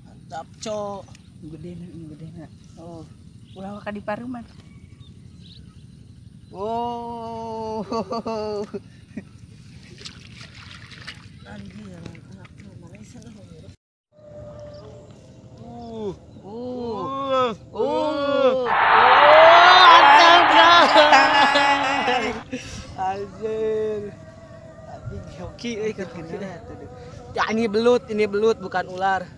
Mantap, cok. Gede na. Oh, ulah ka di paruman. Oh. Anjir, anak mana sana. Anjir. Hoki euy. Ya ini belut bukan ular.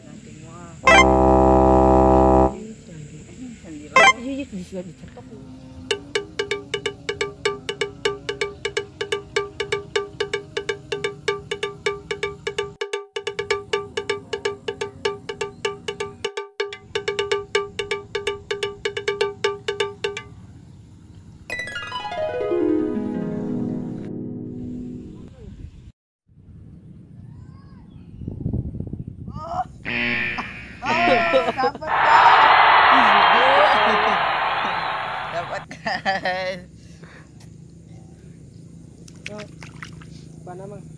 Nanti moal. Bisa dicetok. Dapat guys. Dapat guys. Mana, Mang?